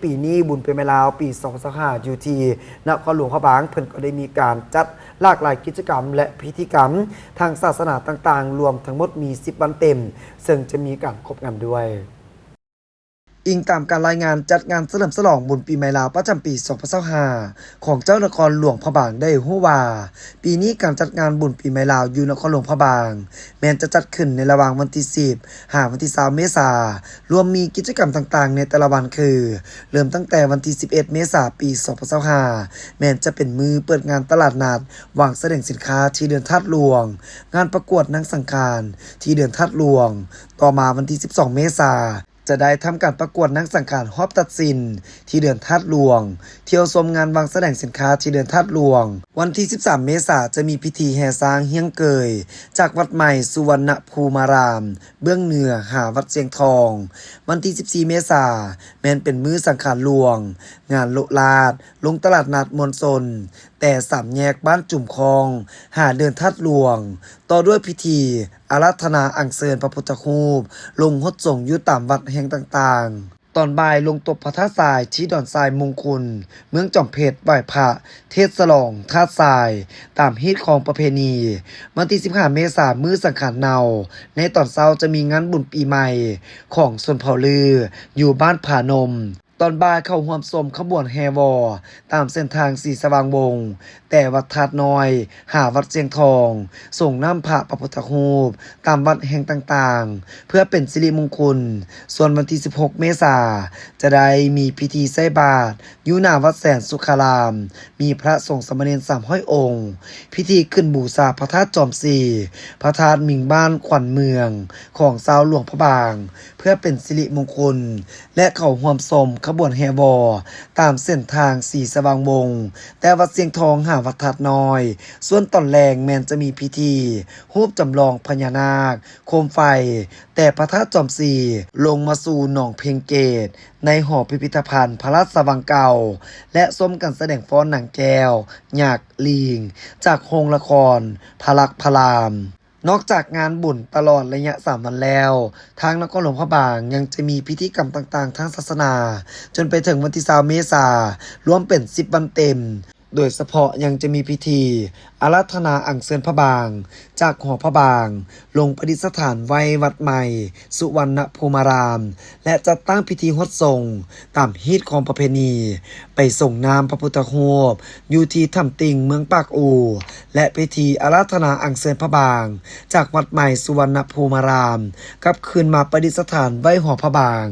ປີນີ້ ບຸນປີໃໝ່ລາວປີສອງພັນຊາວຫ້າ ຢູ່ທີ່ນະຄອນຫຼວງພະບາງ ເພິ່ນກໍໄດ້ມີການຈັດຫຼາກຫຼາຍກິດຈະກຳ ແລະ ພິທີກຳທາງສາສະໜາຕ່າງໆ ລວມທັງໝົດມີສິບວັນເຕັມ ເຊິ່ງຈະມີການຄົບງຳດ້ວຍ. ອີງຕາມການລາຍງານຈັດງານສະເຫຼີມສະຫຼອງບຸນປີໃໝ່ລາວປະຈຳປີສອງພັນຊາວຫ້າ ຂອງເຈົ້ານະຄອນຫຼວງພະບາງໄດ້ຮູ້ວ່າ ປີນີ້ການຈັດງານບຸນປີໃໝ່ລາວຢູ່ນະຄອນຫຼວງພະບາງ ແມ່ນຈະຈັດຂຶ້ນໃນລະຫວ່າງວັນທີສິບ ຫາວັນທີຊາວເມສາ, ລວມມີກິດຈະກຳຕ່າງໆໃນແຕ່ລະວັນຄື ເລີ່ມຕັ້ງແຕ່ວັນທີສິບເອັດ ເມສາ ປີສອງພັນຊາວຫ້າ ແມ່ນຈະເປັນມື້ເປີດງານຕະຫຼາດນັດວາງສະແດງສິນຄ້າທີ່ເດີ່ນທາດຫຼວງ, ງານປະກວດນາງສັງຂານທີ່ເດີ່ນທາດຫຼວງ, ຕໍ່ມາວັນທີສິບສອງ ເມສາ ຈະໄດ້ທຳການປະກວດນາງສັງຂານຮອບຕັດສິນທີ່ເດີ່ນທາດຫຼວງ, ທ່ຽວຊົມງານວາງສະແດງສິນຄ້າທີ່ເດີ່ນທາດຫຼວງ. ວັນທີສິບສາມ ເມສາ ຈະມີພິທີແຫ່ຊ້າງຮຽງເກີຍ ຈາກວັດໃໝ່ສຸວັນນະພູມາລາມ ເບື້ອງເໜືອ ຫາວັດຊຽງທອງ. ວັນທີສິບສີ່ ເມສາ ແມ່ນເປັນມື້ສັງຂານຫຼວງ, ງານໂລະລາດ, ລົງຕະຫຼາດນັດມວນຊົນ ແຕ່ສາມແຍກບ້ານຈຸມຄອງ ຫາເດີ່ນທາດຫຼວງ, ຕໍ່ດ້ວຍພິທີອາລາທະນາອັນເຊີນພະພຸດທະຮູບ ລົງຫົດສົງຢູ່ຕາມວັດແຫ່ງຕ່າງໆ. ຕອນບ່າຍລົງຕົບພະທາດຊາຍທີ່ດອນຊາຍມຸງຄຸນ ເມືອງຈອມເພັດ ໄຫວ້ພະ ເທດສະຫຼອງທາດຊາຍ ຕາມຮີດຄອງປະເພນີ. ວັນທີສິບຫ້າ ເມສາ ມື້ສັງຂານເນົ່າ, ໃນຕອນເຊົ້າຈະມີງານບຸນປີໃໝ່ຂອງຊົນເຜົ່າລືຢູ່ບ້ານຜານົມ. ຕອນບ່າຍເຂົ້າຮ່ວມຊົມຂະບວນແຫ່ວໍຕາມເສັ້ນທາງສີສະຫວ່າງວົງ ແຕ່ວັດທາດນ້ອຍຫາວັດຊຽງທອງ, ສົງນ້ຳພະ ພະພຸດທະຮູບຕາມວັດແຫ່ງຕ່າງໆ ເພື່ອເປັນສິລິມຸງຄຸນ. ສ່ວນວັນທີສິບຫົກ ເມສາ ຈະໄດ້ມີພິທີໃສ່ບາດຢູ່ໜ້າວັດແສນສຸຂາລາມ, ມີພະສົງສາມະເນນສາມຮ້ອຍອົງ, ພິທີຂຶ້ນບູຊາພະທາດຈອມສີ, ພະທາດມິງບ້ານຂວັນເມືອງຂອງຊາວຫຼວງພະບາງ ເພື່ອເປັນສິລິມຸງຄຸນ ແລະ ເຂົ້າຮ່ວມຊົມຂະບວນແຫ່ວໍຕາມເສັ້ນທາງສີສະຫວ່າງວົງ ແຕ່ວັດຊຽງທອງຫາວັດທາດນ້ອຍ. ສ່ວນຕອນແລງແມ່ນຈະມີພິທີຮູບຈຳລອງພະຍານາກໂຄມໄຟ ແຕ່ພະທາດຈອມສີລົງມາສູ່ໜອງເພັງເກດ ໃນຫໍພິພິທະພັນພະລາຊະວັງເກົ່າ ແລະ ຊົມການສະແດງຟ້ອນໜັງແກ້ວ, ຍັກ, ລີງ ຈາກໂຮງລະຄອນພະລັກພະລາມ. ນອກຈາກງານບຸນຕະຫຼອດໄລຍະສາມວັນແລ້ວ, ທາງນະຄອນຫຼວງພະບາງຍັງຈະມີພິທີກຳຕ່າງໆທາງສາສະໜາ ຈົນໄປເຖິງວັນທີຊາວ ເມສາ, ລວມເປັນສິບວັນເຕັມ. ໂດຍສະເພາະຍັງຈະມີພິທີອາລາທະນາອັນເຊີນພະບາງ ຈາກຫໍພະບາງ ລົງປະດິດສະຖານໄວ້ວັດໃໝ່ສຸວັນນະພູມາລາມ ແລະ ຈັດຕັ້ງພິທີຫົດສົງຕາມຮີດຄອງປະເພນີ, ໄປສົ່ງນ້ຳພະພຸດທະຮູບຢູ່ທີ່ຖ້ຳຕິ່ງເມືອງປາກອູ ແລະ ພິທີອາລາທະນາອັນເຊີນພະບາງ ຈາກວັດໃໝ່ສຸວັນນະພູມາລາມ ກັບຄືນມາປະດິດສະຖານໄວ້ຫໍພະບາງ.